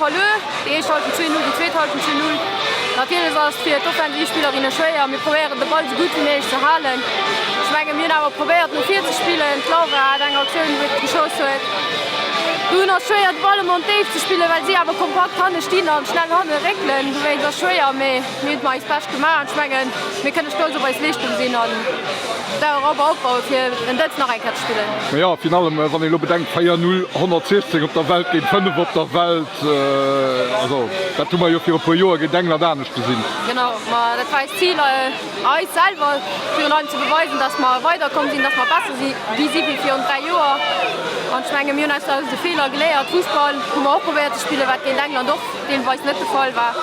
verluer, déi éischt Hallschent 2, 0, déi zweet Hallschent 2, 0. Natierlech ass et fir d'Offensivspillerinne schwéier. Mir probéieren de Ball esou gutt wéi méiglech ze halen. Ech menge mir hunn awer probéiert no vir ze spillen. D'Laura hat eng Aktioun wou et geschoss huet. Dunn ass schwéier de Ball ëmmer an d'Déift ze spillen, well si awer kompakt hanne stinn an schnell hanne réckelen. Dowéinst ass schwéier, mee mir hunn et mat eist Bescht gemaach an ech mengen mir kënne stolz op eis Leeschtung sinn an dorobber opbauen fir en Dëtz nach eng Kéier ze spillen. Jo, virun allem wann een elo bedenkt, 4, 0, 116 op der Welt géint 5 op der Welt, also dat hu mer jo viru puer Joer géint England anescht gesinn. Genau, ma dat war eist Zil, eis selwer virun allem ze beweisen, datt mer weiderkomm sinn, datt mer besser si gi si wéi virun 3 Joer. An ech menge mir hunn aus eise Feeler geléiert. Fussball hu mer och probéiert ze spillen, wat géint England och deelweis net de Fall war.